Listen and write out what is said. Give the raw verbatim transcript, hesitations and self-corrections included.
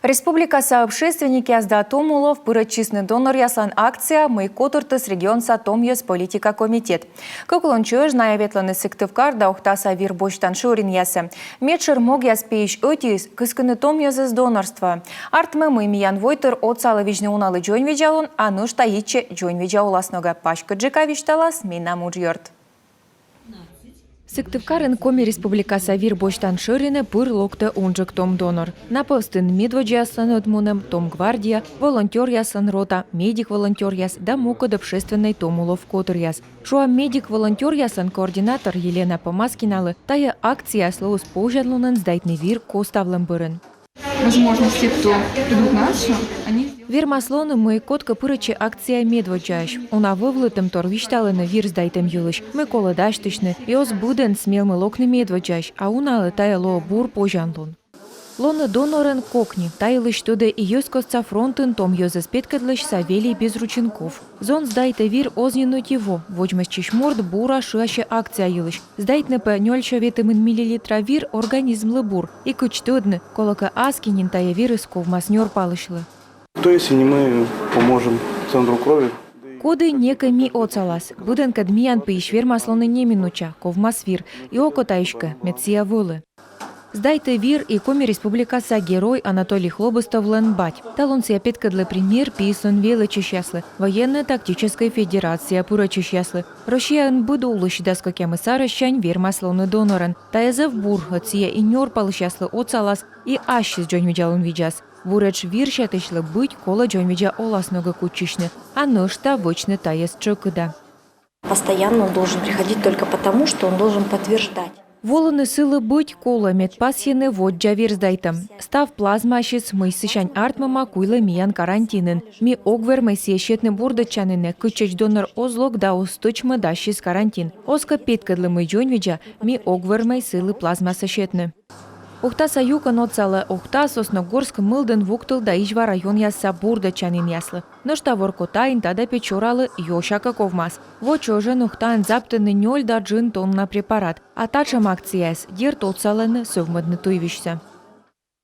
Республикаса общественникъяс да том улов пырӧдчисны доноръяслӧн акцияӧ, мый котыртіс регионса том йӧз политика комитет. Кык лун чӧж найӧ ветлӧны Сыктывкар да Ухтаса вир босьтан шӧринъясӧ. Медшӧр могъяс пиысь ӧтиыс — кыскыны том йӧзӧс донорствоӧ. Артмӧ, мый миян войтыр отсалӧ видзны уналы дзоньвидзалун, а нӧшта йитчӧ дзоньвидза оласногӧ. Паськыдджыка висьталас менам уджъёрт. Сыктывкарын Коми Республикаса вир босьтан шӧринӧ пыр локтӧ унджык том донор. На пӧвстын медводдзаяслӧн ӧтмунӧм, том гвардия, волонтёръяслӧн рота, медик-волонтёръяс да мукӧд общественнӧй том улов котыръяс. Шуам, медик-волонтёръяслӧн координатор Елена Помаскиналы тайӧ акцияыс лоис позянлунӧн сдайтны вир коставлӧм бӧрын. Возможно, те, кто придут на акцию, они сделают... Вермас лоны, мый кодкӧ пырӧдчӧ акцияӧ медводдзаысь. Уна вӧвлытӧмтор висьталӧны вир сдайтӧм йылысь, мый колӧ дасьтысьны, и оз быдӧн смелмы локны медводдзаысь, а уналы тайӧ лоӧ бур позянлун. Лоны донорӧн кокни. Та йылысь тӧдӧ и Йӧзкостса фронтын том йӧзӧс петкӧдлысь Савелий Безрученков. Зон сдайтӧ вир оз нин ӧти во. Водзмӧстчысь морт бура шыасьӧ акция йылысь. Сдайтны пӧ нёльсё ветымын миллилитра вир организмлы бур. И кыдз тӧдны, колӧкӧ аски нин тайӧ вирыс ковмас нёрпалысьлы. Кто, если не мы, поможем центру крови? Коді, некӧ ми отсалас. Быдӧнкӧд миян пиысь вермас лоны неминуча, ковмас вир. И окота эськӧ, мед сійӧ вӧлі. Сдайтӧ вир и Коми Республикаса Герой Анатолий Хлобыстовлӧн бать. Талун сійӧ петкӧдлӧ пример пиыслӧн велӧдчысьяслы, военно-тактическӧй федерацияӧ пырӧдчысьяслы. Россияын быд улысь дас кӧкъямыс арӧссянь вермас лоны донорӧн. Тайӧ зэв бур, ӧд сійӧ и нёрпалысьяслы отсалас, и ассьыс дзоньвидзалун видзас. Буретш вир сетысьлы быть колӧ дзоньвидза оласногӧ кутчысьны, а нӧшта вӧчны тайӧс тшӧкыда. Постоянно он должен приходить только потому, что он должен подтверждать. Волыны сылы быть колӧ, мед пасйыны воддза вир сдайтӧм. Став плазмаысь, мый сысянь артмӧма, куйлӧ миян карантинын. Ми ог вермӧй сійӧс сетны бурдӧдчанінӧ, кытчӧдз донор оз лок да оз тӧчмӧд ассьыс карантин. Оз кӧ петкӧдлы, мый дзоньвидза, ми ог вермӧй сылы плазмасӧ сетны. Ухтаса юкӧн отсалӧ Ухта, Сосногорск, Мылдін, Вуктыл да Изьва районъясса бурдӧдчанінъяслы. Нӧшта Воркутаын, тадапи Чоралы ёсякӧ ковмас. Во чӧжӧн Ухтаын заптӧны нёль да джын тонна препарат. А татшӧм акцияяс, дерт, отсалӧны сӧвмӧдны туйвизьсӧ.